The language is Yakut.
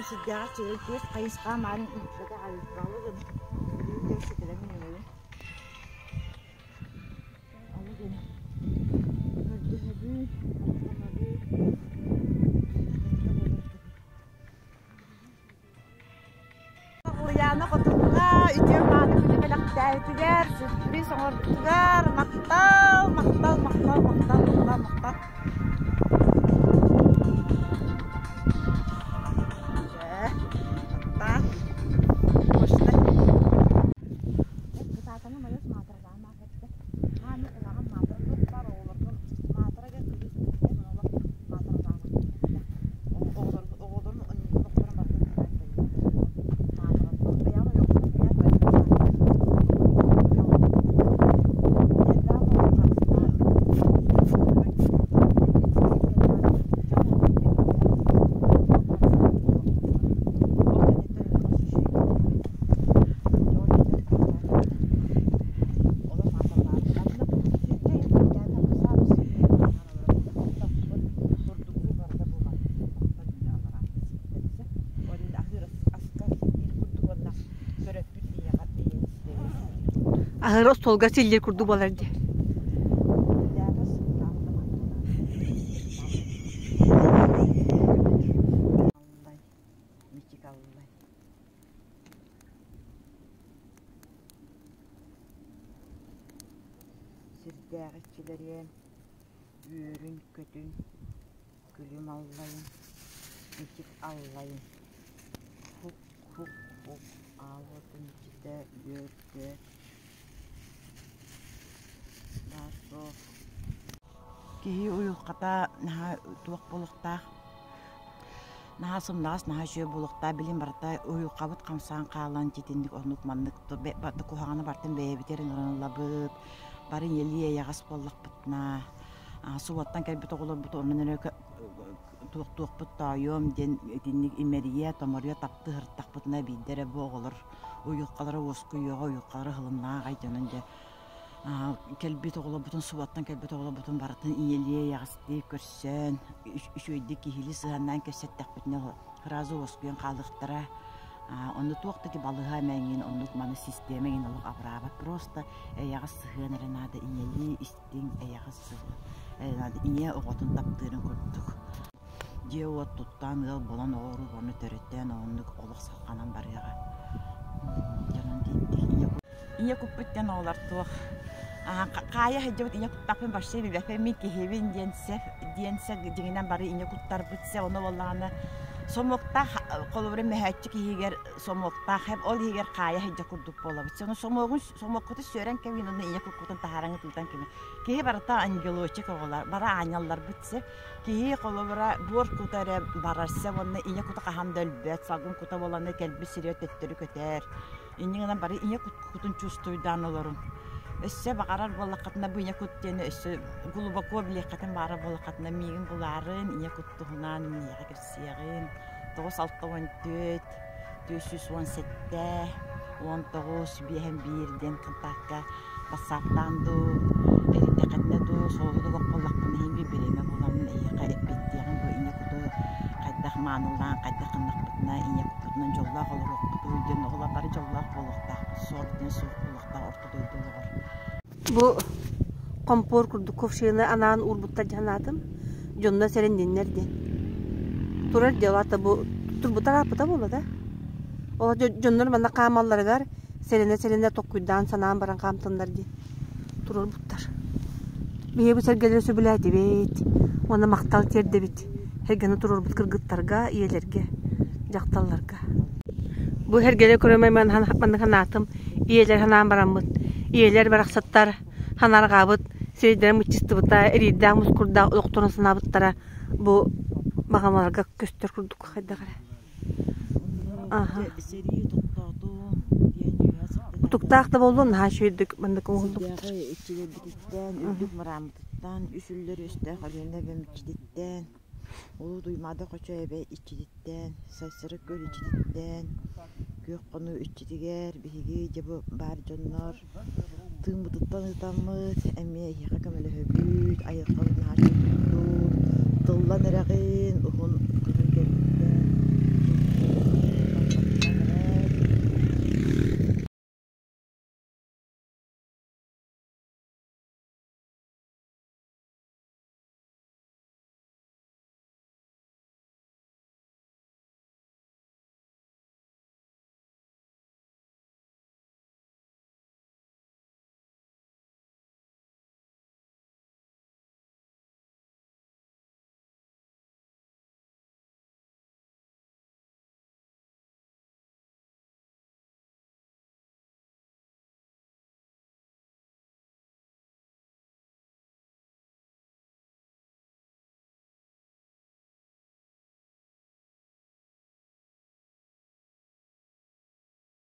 Сирдээҕи чыырын түөрт хайысха маарын үҥкүүтэ Алыгын Алыгын көрдөһөбүн, махтанабын. Ульяна хотуҥҥа үтүө мааны күнү бэлэхтээбитигэр, сюрприз оҥорбутугар махтал, махтал, махтал, махтал, махтал, махтал. Дьэ, так, мощно. Аһыыр остуолга силлиир курдук буолар дии. Сирдээх иччилэриэм, үөрүн-көтүн, күлүм аллайын, мичик аллайын, хук-хук-хук аал уотун иччитэ үөр-көт, баар суох Киһи уйулҕата наһаа туох буолуохтаах, наһаа сымнаҕас, наһаа үчүгэй буолуохтаах. Билигин барыта уйулҕабыт хамсаан хаалан итинник оннук-маннык куһаҕаны барытын бэйэбитигэр ыҥыран ылабыт. Бары ийэлии эйэҕэс буоллахпытына, субуоттан кэлбит оҕолорбут оннун эрэ туохтуохпут тоойуом диэн итинник имэрийэ, томоруйа таптыы сырыттахпытына биирдэ эрэ бу оҕолор уйулҕалара уоскуйуоҕа, уйулҕалара ыһылыннаах аҕай дьонун дьэ Кэлбит оҕолорбутун, субаттан кэлбит оҕолорбутун барытын ийэлии эйэҕэстии көрсөн, үчүгэйдик киһилии сыһыаннаан кэпсэттэхпитинэ сразу уоскуйан хаалыахтара. Онно туох да ити балыыһа эмээҥҥин оннук маны систиэмэ эҥин олох абыраабат. Просто эйэҕэс сыһыан эрэ наада, ийэлии истиҥ эйэҕэс сыһыан эрэ наада. Ийэ оҕотун таптыырын курдук. Дьиэ-уот туттан, ыал буолан оҕо-уруу төрөттөөн оннук олох салҕанан барыаҕа. Дьонун диэттик Ийэ куппут диэн оҕолор туох хаайа сылдьыбыт ийэ куттаахпын вообще билбэппин мин киһибин диэн сөп диэн сөп дьиҥинэн бары ийэ куттарбыт сөп ону буоллаҕына сомуоктаах холобура мөһөөччүк иһигэр сомуоктаах ол иһигэр хаайа сылдьар курдук буолабыт ону сомуогун сомуоккутун сүөрэн кэбиһин уонна ийэ куккутун таһаараҥҥыт ыытан кэбиһин киһи барыта ангелочек оҕолор бары аанньалларбыт сөп киһи холобура буор кута эрэ барар сөп уонна ийэ кута хаһан да өлбөт салгын кута буоланна кэлбит сиригэр төттөрү көтөр Инньэ гынан бары ийэ кутун чувствуйдаан олорун. Өссө баҕарар буоллаххытына бу ийэ кут диэни өссө глубоко билиэххитин баҕарар буоллаххытына миигин булаарын, ийэ кут туһунан миэхэ кэпсиэҕин. 964 417 19 51 диэн контакка ватсаптаан дуу, эрийдэххитинэ дуу, суолу буоллахпына иһин биир бириэмэ буламмын эйиэхэ эппиэттиэҕим бу ийэ куту хайдах маанылаан, хайдах гыннахпытына ийэ куппутунан дьоллоох олоруохпутуй диэн оҕолор бары дьоллоох буолуохтаахпыт, суох диэн суох буолуохтаах орто дойду олоҕор. Бу хомпуор курдук кувшины анаан уурбуттар дии санаатым. Дьонно сэрэнниннэр диэн. Турар дьэ ол аата бу турбута арааппыта буолла да. Ол дьоннор манна хаамалларыгар сэрэнэ-сэрэнэ токкуйдаан санаан баран хаамтыннар диэн туруорбуттар. Биһиги бу сэргэлэри сөбүлээтибит уонна махтал тиэрдэбит сэргэни туруорбут кыргыттарга, ийэлэргэ, дьахталларга. Бу сэргэлэри көрөммүн маннык санаатым, ийэлэр санаан бараммыт, ийэлэр барахсаттар санаарҕаабыт, сирэйдэрэ мыччыстыбыта, эриирдээх мускурдаах олохторун санаабыттара бу баҕамаларга көстөр курдук хайдах эрэ. Сэрии тохтоотун диэн үөһэ сыттык Утуктаах да буоллун наһаа үчүгэйдик маннык оҥоһуллубуттар. Сирдээҕи иччилэрбититтэн, үрдүк мырааммытыттан, үс үллэр үөстээх Өлүөнэ эбэм иччититтэн, Улуу Туймаада Хочо эбэ иччититтэн, Сайсары күөл иччититтэн, Күөх Хонуу иччитигэр биһиги дьэ бу баар дьоннор Тыыммытыттан ыытаммыт, эмиэ эһиэхэ көмөлөһөбүт, айылҕабыт наһаа чугастуу, тыллан эрэҕин, уһун